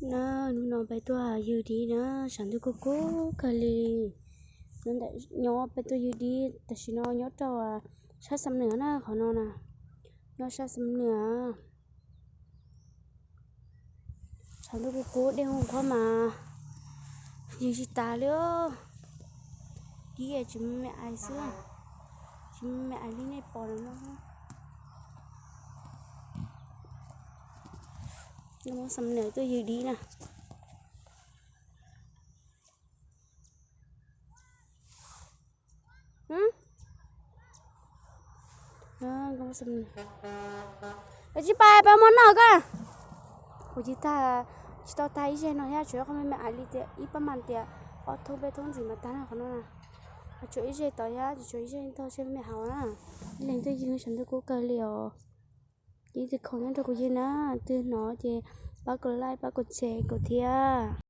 Na, hnub no peb tuaj ywg dib na, tshav ntuj kub kub kawg li. Nyob peb tuaj ywg dib tam sim no nyob rau sab Xam Nuas na, qhov no na, nyob sab Xam Nuas. Tshav ntuj kub kub dej hu qhuav mas ywg tsis tas li. Dib tsis muaj me ais xwb, tsis muaj me ais li nej pom no. Xam Nuas tuaj ywg dib na. Tsis pais pab muab noj koj. Kuv ywg tag, tsis tau tag ib zeg no thiab, tsuas yog qhov me me ais li tias ib pab mas tias ob thoob peb thoob ntxiv mas tag na qhov no na. Ho tshuav ib zeg tod thiab, tsis tshuav ib zeg ntog tseg me me hauv na. Ib leeg tuaj ywg tshav ntuj kub kawg li os. Ib tug khoom nyob rau kuv ywg na, twg hnov ces pab kom like, pab kom share kom thiab.